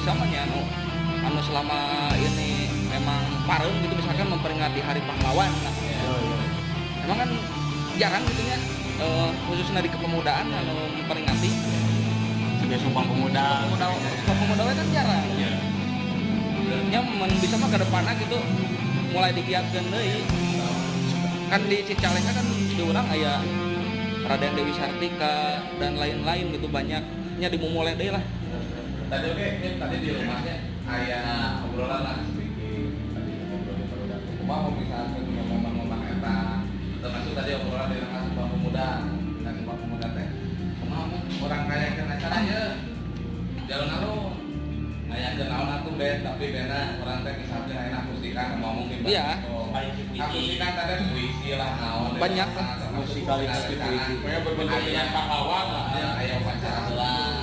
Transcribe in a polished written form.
bisa mah nya anu anu selama ini memang pareum gitu, misalkan memperingati Hari Pahlawan lah. Emang kan jarang gitu nya, khususnya di kepemudaan anu memperingati sebagai Sumpah Pemuda. Pemuda, Sumpah Pemuda we kan jarang. Nya mun bisa mah ke depanna gitu mulai digiatkeun deui. Kan di Cicalengka kan di urang aya Raden Dewi Sartika dan lain-lain gitu, banyaknya dimumule deui lah. Tadi oke, ini tadi di rumahnya aya obrolan lah sedikit. Tadi ngobrol di barudak. Kumaha mau misalkan ngomong-ngomong eta, termasuk tadi obrolan dari Sumpah Pemuda, dan Sumpah Pemuda teh. Kumaha mun urang ngayakeun acara ieu di alun-alun. Ngayakeun naon atuh band, tapi bandna urang teh misalkan ayeuna akustikan ngomong mungkin. Akustikan tadi puisi lah, naon. Banyak lah. Musikalisasi puisi. Pokoknya berbentuk dengan pahlawan lah. Ya, aya upacara heula.